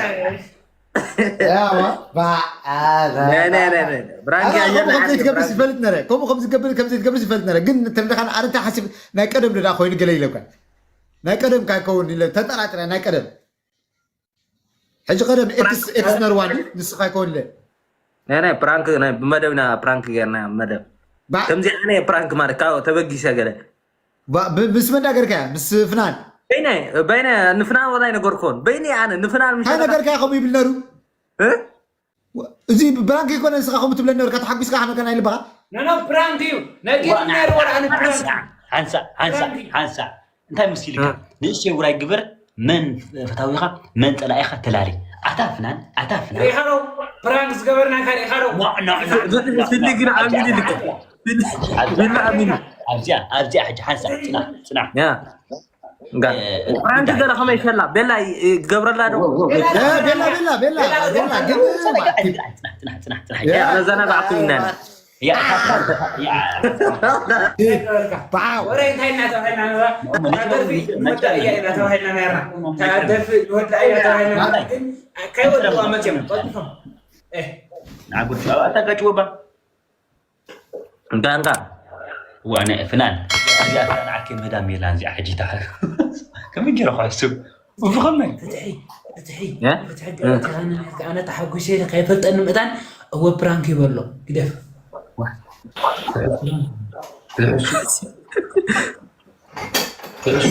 ያ፣ ዋ፣ ባ-፣ አ፣ ባ-፣ ናይ፣ ናይ፣ ናይ፣ ናይ። ብራንኪ ኣነ ኣየለ ከምኡ ከም ዓዲ ዘይትገብርስ ብራንኪ። ይፈልጥ ነረ። ከምኡ ከም ዝገብር፣ ከም ዘይትገብርስ ይፈልጥ ነረ። ግን ተረዳኻን ኣረታ ሓሲብ ናይ ቀደም ደዳ ኮይኑ ገለ ኢለኳ። ናይ ቀደም ካይከውን ኢለ ተጠራጥረ፣ ናይ ቀደም። ሕጂ ቀደም ኤክስ፣ ኤክስ ነርዋን ንስኻ ይከውን ኢለ። ናይ፣ ናይ፣ ፕራንክ፣ ናይ፣ ብመደብ ኢና ፕራንክ ጌርና፣ መደብ። ባ- ከምዚ ኣነ ፕራንክ ማለት ካብ ተበጊሰ ገለ። ባ-፣ ብ-፣ ምስ መን ዳገርካያ? ምስ ፍናን? በይነ፣ በይነ፣ ንፍናን ወላ ኣይነገርኩዎን። በይነ ኣነ፣ ንፍናን ምስ እንታይ ነገርካያ ከምኡ ይብል ነሩ? እ? ወ-፣ እዚ ብራንክ ይኮነ ንስኻ ከምኡ ትብለኒ ነርካ፣ ተሓጒስካ ከመካ ናይ ልብኻ? ኖ፣ ኖ፣ ፕራንክ እዩ። ነጊሩ ዋ-፣ ነይሩ ወላ ኣነ ፕራንክ። ሓንሳ፣ ሓንሳ፣ ሓንሳ፣ ፕራንክ እዩ። ሓንሳ። እንታይ መሲልካ? እ። ንእሽተይ ውራይ ግበር፣ መን ፈታዊኻ፣ መን ጸላኢኻ ተላሊ። ኣታ ፍናን፣ ኣታ ፍናን። ሪኢኻ ዶ? ፕራንክ ዝገበርናካ ሪኢኻ ዶ? ዋ፣ ኖ፣ ኖ፣ ኖ፣ ኖ፣ ስሊ ግን ኖ፣ ዓሚሉ ይልካ። ስሊ፣ ስሊ ዓሚሉ። ኣብዚኣ፣ ኣብዚኣ ሕጂ ሓንሳ፣ ጽናሕ፣ ጽናሕ። ያ። ጋ-፣ እ፣ ፕራንክ ጉዳይ። ገለ ከመይ ሸላ? ቤላ ይ-፣ ይገብረላ ዶ? ወ-፣ ወ-፣ ወ-፣ እ፣ ቤላ፣ ቤላ፣ ቤላ፣ ቤላ፣ ቤላ፣ ግን ጽናሕ፣ ጽናሕ፣ ጽናሕ፣ ጽናሕ፣ ጽናሕ። ያ፣ ያ። ኣነ ዘናጋዕኩም ኢና። ያ፣ ያ። በዓው። ወረ እንታይ እናተባሃልና ነራ? መን ታደርፊ ይወዳእ እያ እናተባሃልና ነራ። ታደርፊ ይወዳእ እያ እናተባሃልና ነራ። ግን ከይወድዋ መቼም ቀልጥፎም። እ። ንዓጉድ፣ ኣታ ጋጭ ወባ። እንካ፣ እንካ። ዋነ ፍናን። እዚኣ ፍናን ዓኪ ምህዳም የላን እዚኣ ሕጂ ተሓ-፣ ከመይ ገይረ ኳ እሱ? ብኸመይ? ፍትሒ ፍትሒ እ? ፍትሒ ገለትኻን ኣነ ተሓጒሰ ኢለ ከይፈልጠኒ ምእታን እወ ፕራንክ ይበሎ ግደፍ። ክእሾ